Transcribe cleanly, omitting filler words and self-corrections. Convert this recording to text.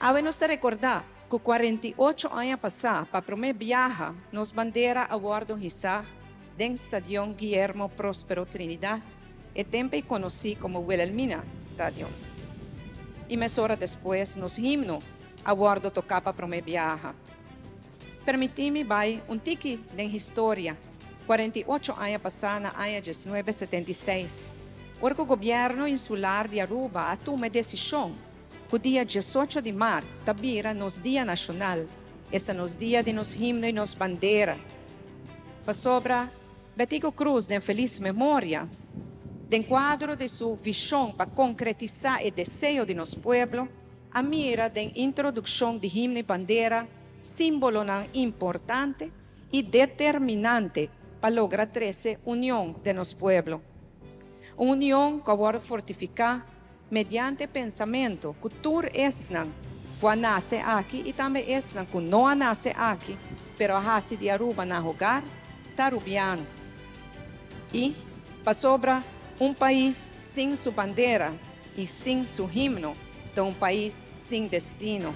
Awe nos ta recorda cu 48 aña pasa, pa prome biaha, nos bandera a wordo hisa den Stadion Guillermo Prospero Trinidad, e tempo conoci como Wilhelmina Stadion. Y mesora despues nos himno a wordo toca pa prome biaha. Permiti mi bay un tiki den historia. 48 aña pasa, na aña 1976, ora cu Gobierno Insular di Aruba a tuma e decision cu dia 18 di maart ta bira nos Dia Nacional, esta nos dia di nos himno y nos bandera. Pasobra Betico Croes, den feliz memoria, den cuadro di su vision pa concretisa e deseo di nos pueblo, a mira den introduccion di himno y bandera simbolonan importante y determinante pa logra trece union di nos pueblo. Un union cu a fortifica mediante pensamento cu tur esnan cu a nace aki y tambe esnan cu no a nace aki, pero a haci di Aruba nan hogar, ta Arubiano. Y pasobra un pais sin su bandera y sin su himno, ta un pais sin destino.